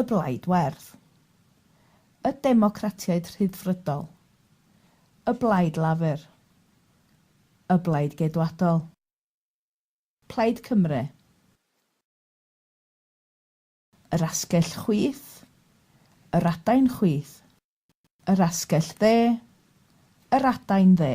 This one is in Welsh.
Y Blaid Werdd. Y Democratiaid Rhyddfrydol. Y Blaid Lafur. Y Blaid Geidwadol. Plaid Cymru. Yr asgell chwith. Yr adain chwith. Yr asgell dde. Yr adain dde.